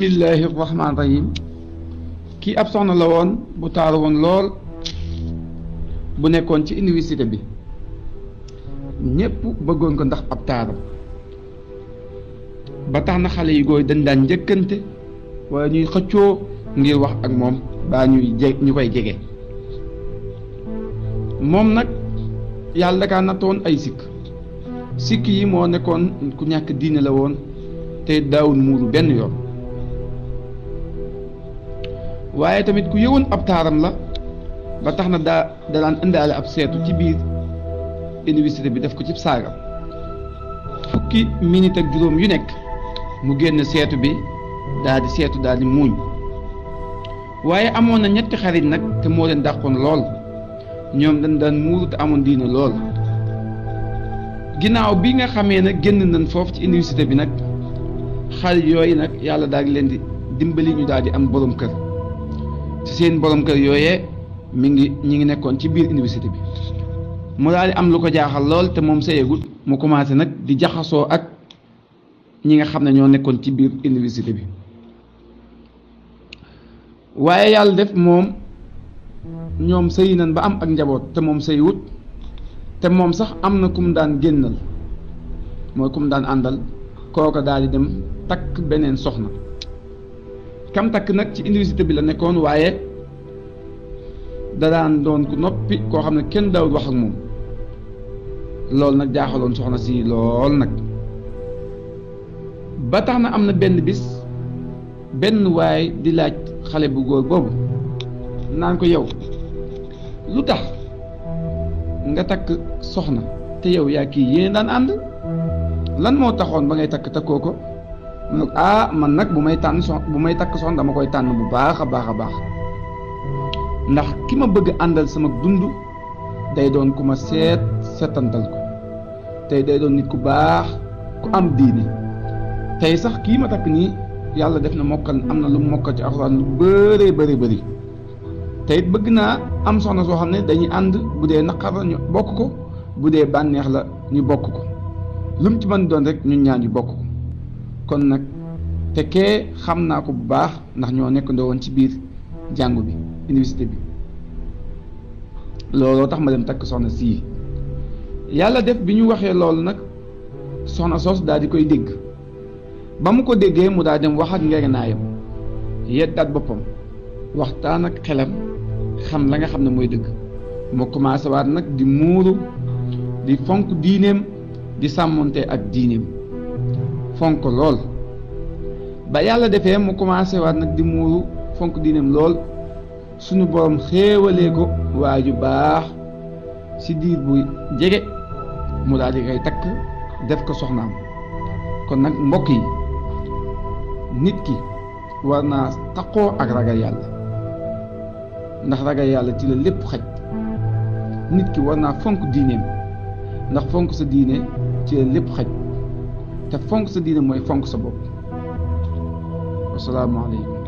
bismillahi rahmaani rahim. Kii ab soxna la woon bu taaru woon lool bu nekkoon ci université bi ñépp bëggoon ko ndax ab taaram ba tax na xale yu góor dañ daan njëkkante wala ñuy xëccoo ngir wax ak moom baa ñu koy jege. moom nag yàlla da kaa nattoon ay sikk yi moo nekkoon ku ñàkk diine la woon te daawul muuru benn yoon, waaye tamit ku yëwoon ab taaram la ba tax na da daan indaale ab seetu ci biir université bi def ko ci saagam. fukki minute ak juróom yu nekk mu génn seetu bi daal di muuñ. waaye amoon na ñetti xarit nag te moo leen dàqoon lool, ñoom dañ daan muuru te amoon diine lool. ginnaaw bi nga xamee nag génn nañ foofu ci université bi nag xarit yooyu nag yàlla daal di leen di dimbali ñu daal di am borom kër. ci seen borom kër yooyee ñi ngi nekkoon ci biir université bi. mu daal di am lu ko jaaxal lool te moom sëyeegul, mu commencé nag di jaxasoo ak ñi nga xam ne ñoo nekkoon ci biir université bi. waaye yàlla def moom ñoom sëyi nañ ba am ak njaboot te moom sëyiwut, te moom sax am na ku mu daan génnal, mooy ku mu daan àndal. kooka daal di dem takk beneen soxna. kam takk nag ci université bi la nekkoon, waaye da daan doon ku noppi koo xam ne kenn daawul wax ak moom. loolu nag jaaxaloon soxna si lool nag ba tax na am na benn bis benn waay di laaj xale bu góor boobu naan ko, yow lu tax nga takk soxna te yow yaa kii yéen daan ànd, lan moo taxoon ba ngay takkoo ko? mu ne ko, man nag bu may takk soxna dama koy tànn bu baax a baax a baax, ndax ki ma bëgg àndal sama dund day doon ku ma seetantal ko, tey day doon nit ku baax ku am diine. tey sax kii ma takk nii yàlla def na am na lu mokkal ci alxuraan lu bëree bëri te it bëgg naa am soxna soo xam ne dañuy ànd, bu dee naqar la ñu bokk ko, bu dee bànneex la ñu bokk ko, lu mu ci mën doon rek ñun ñaan ñu bokk ko. kon nag te kee xam naa ko bu baax ndax ñoo nekkandoo woon ci biir jàngu bi université bi, looloo tax ma dem takk soxna sii. yàlla def bi ñu waxee loolu nag soxna soos daal di koy dégg. ba mu ko déggee mu daal dem wax ak ngegenaayam, yeddaat boppam, waxtaan ak xelam, xam la nga xam ne mooy dëgg. mu commencé waat nag di muuru, di fonk diineem, di sàmmonte ak diineem, fonk lool. ba yàlla defee mu commencé waat nag di muuru, fonk diineem lool, suñu borom xéewalee ko waa ju baax ci diir bu jege, mu daal di koy takk def ko soxnaam. kon nag mbokk yi, nit ki war naa taqoo ak ragal yàlla, ndax ragal yàlla ci la lépp xaj. nit ki war naa fonk diineem, ndax fonk sa diine ci la lépp xaj, te fonk sa diine mooy fonk sa bopp. Asalaamaaleykum.